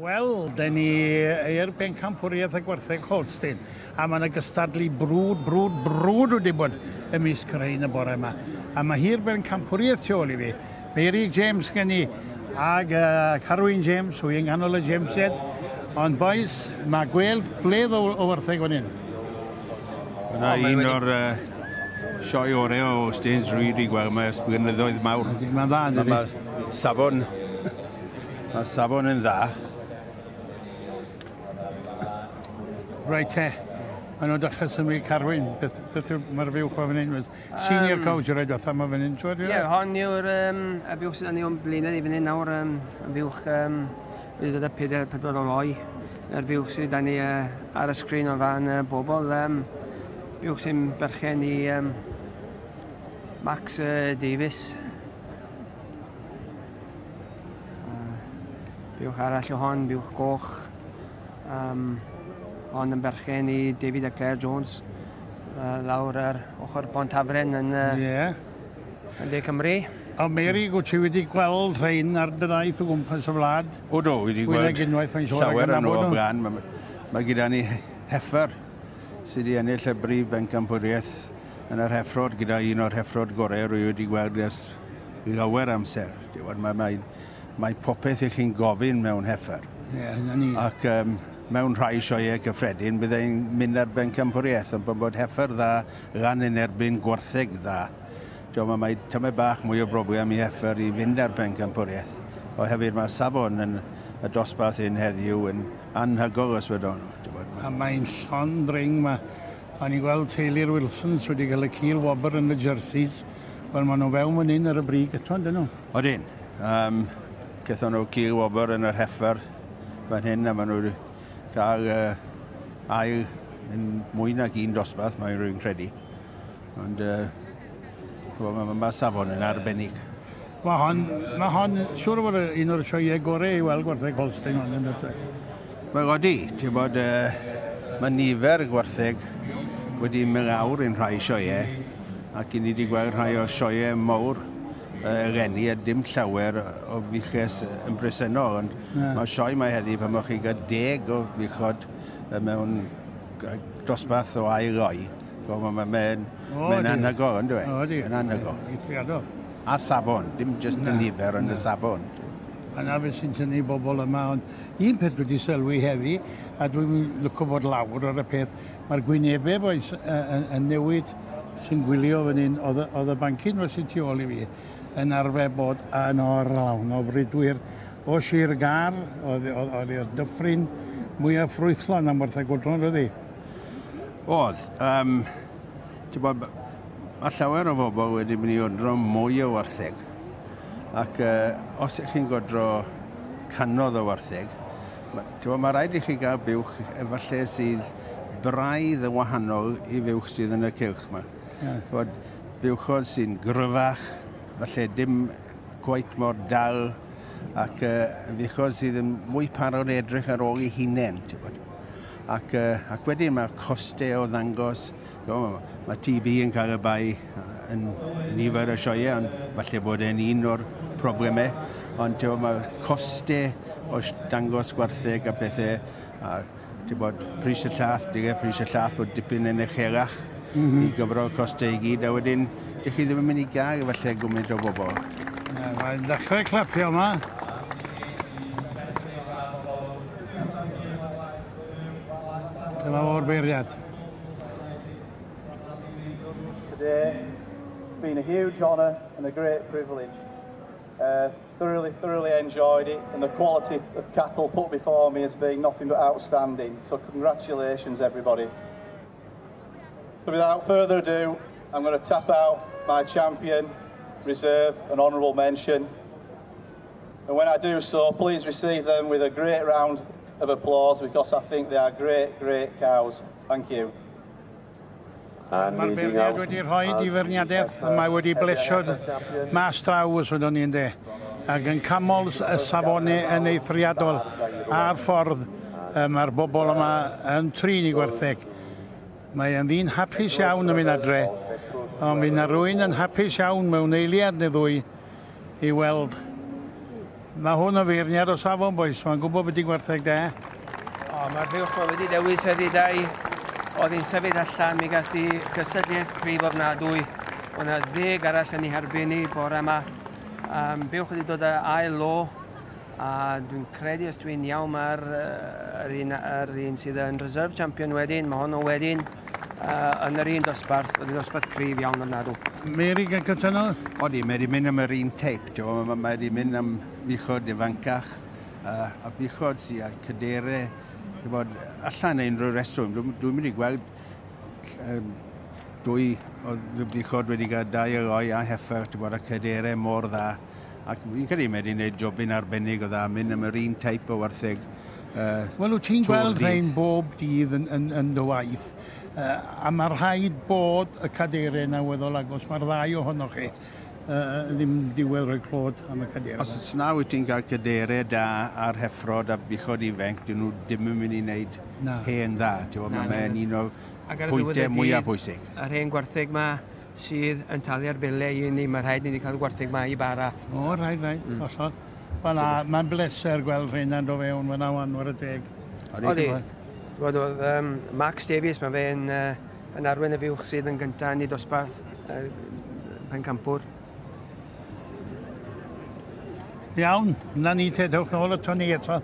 Wel, dyn ni i'r bencampwriaeth y gwartheg Holstein, a mae yna gystadlu brwd, brwd, brwd wedi bod ymysg rhain y bore yma. A mae hi'r bencampwriaeth tu ôl i fi. Mary James gen i, ag Carwyn James, hwy yng nghanol y Jamesiaid. Ond boys, mae gweld gwledd o wartheg fan hyn. Yna un o'r sioe orau o Holsteins rwy wedi gweld yma ers blynyddoedd mawr. Mae'n dda, ynddi? Mae safon, mae safon yn dda. Reit te, maen nhw'n dechrau symud Carwyn. Beth yw, mae'r fuwch o fan hyn? Senior coach yw'r rhaid yma fan hyn, ti'n Ie, yeah, hon yw'r y fuwch sydd ni o'n blaenau ni fan hyn nawr. Y fuwch wedi dod â 4 o loi. Yr fuwch sydd ni ar y sgrin o fan bobl. Fuwch sy'n berchen i Max Davies. Buwch arall o hon, buwch goch. Hon yn berchen i David a Claire Jones lawr ar ochr Pont Hafren yn, yn De Cymru. A Mary, wyt ti wedi gweld rhain ar dy daith o gwmpas y wlad? O do, wedi gweld llawer yn o'r blaen. Mae gyda ni heffer sydd wedi ennill y brif bencampwriaeth yn yr heffrod, gyda un o'r heffrod gorau rwy wedi gweld ers lawer amser. Mae popeth i chi'n gofyn mewn heffer. Ie, na ni. Ac mewn rhai sioeau cyffredin, byddai'n mynd ar bencampwriaeth, ond bod heffer dda lan yn erbyn gwartheg dda. Mae tymed bach mwy o broblem i heffer i fynd ar bencampwriaeth. Oherwydd mae safon yn y dosbarth hyn heddiw yn anhygoel os wedon nhw. A mae'n llond ring. O'n i'n gweld teulu'r Wilsons wedi cael y cil wobr yn y jerseys. Wel, maen nhw fewn fan hyn ar y brig eto, ydyn nhw? Odyn. Gaethon nhw cil wobr yn yr heffer fan hyn, a maen nhw wedi cael ail yn mwy nag un dosbarth, mae'n rwy'n credu. Ond mae safon yn arbennig. Mae hon, siŵr o fod un o'r sioeau gorau i weld gwartheg Holstein hon yn dweud. Wel, odi, ti'n bod, mae nifer gwartheg wedi mynd lawr yn rhai sioeau, ac i ni wedi gweld rhai o sioeau mawr eleni a dim llawer o fuches yn bresennol, ond mae sioe mae heddi pan mae chi gael 10 o fuchod mewn dosbarth o ail loi. Mae'n anhygoel, yn dweud? Mae'n anhygoel. Eithriadol. A safon, dim jyst y nifer, ond y safon. A na beth sy'n tynnu bobl yma, ond un peth wedi sylwi heddi, a dwi'n licio bod lawr ar y peth, mae'r gwynebau boys yn newid sy'n gwylio fan hyn, oedd y bancyn fel sy'n tu ôl i fi, yn arfer bod yn orlawn o fridwyr o Sir Gâr, oedd i'r dyffryn mwyaf ffrwythlon am wartheg godron, oedd hi? Oedd. Mae llawer o bobl wedi mynd i odro mwy o wartheg. Ac os ych chi'n godro cannoedd o wartheg, mae rhaid i chi gael buwch efallai sydd braidd yn wahanol i fuwch sydd yn y cylch yma. Buwchod sy'n gryfach, falle dim cweit mor dal, ac fuchod sydd yn mwy parod edrych ar ôl ei hunain. Ac wedyn mae costau o ddangos, mae TB yn cael y bai yn nifer y sioeau, ond falle bod e'n un o'r problemau, ond mae costau o dangos gwartheg a bethau, a pris y llath, pris y llath fod dipyn yn uchelach i gyfro costau i gyd, a wedyn dych chi ddim yn mynd i gael falle gymaint o bobl. Mae'n dechrau clapio yma. Dyma o'r beirniad. Today, it's been a huge honour and a great privilege. Thoroughly enjoyed it, and the quality of cattle put before me has been nothing but outstanding. So congratulations, everybody. So without further ado, I'm going to tap out my champion, reserve and honourable mention. And when I do so, please receive them with a great round of applause, because I think they are great, great cows. Thank you. Mae'r beirniad wedi rhoi i feirniadaeth, mae wedi blesio mas draw os ydyn ni'n de. Ac yn canmol y safonau yn eithriadol a'r ffordd mae'r bobl yma yn trin i gwartheg. Mae yn ddyn hapus iawn yn mynd adre, ond fydd na rywun yn hapus iawn mewn eiliad neu ddwy i weld Mae hwn yn feirniad o safon, boys. Mae'n gwybod beth i gwartheg da. O, mae'r fuwch ma wedi dewis heddi dau. Oedd hi'n sefyll allan, mi gath hi gysylltiad cryf ofnadwy. Oedd yna 10 arall yn ei herbyn ni bore yma. Buwch wedi dod â ail lo, a dwi'n credu os dwi'n iawn mae'r yr un, yr un sydd yn reserve champion wedyn, mae honno wedyn yn yr un dosbarth, oedd yn dosbarth cryf iawn ofnadw. Mary gan cytuno? Odi, mae wedi mynd am yr un teip, mae wedi mynd am fuchod ifancach, a buchod sydd â cadere, bod, allan unrhyw reswm. Dwi'n mynd i gweld dwy o fuchod wedi cael dau o oi a heffer, bod, a cadere mor dda. Ac fi'n credu mae wedi gwneud jobyn arbennig o dda, mynd am yr un teip o wartheg. Wel, wyt ti'n gweld rhain bob dydd yn dy waith, a mae rhaid bod y cadeiriau yna weddol agos. Mae'r ddau ohonoch chi ddim diwedd rhoi clod am y cadeiriau. Os na wyt ti'n cael cadeiriau da ar heffrod a buchod ifanc, dyn nhw ddim yn mynd i wneud hen dda. Mae'n un o'r pwyntiau mwyaf pwysig. Yr hen gwartheg ma sydd yn talu ar bilau i ni, mae rhaid i ni cael gwartheg ma i bara. O, rhaid, rhaid, hollol. Wel, mae'n bleser gweld rheina'n dod fewn fyna wan, war y teg. Odi. Oedd Max Davies, mae fe'n yn arwain y fuwch sydd yn gyntaf yn ei dosbarth, pencampwr. Iawn, na ni te, dewch nôl ato ni eto.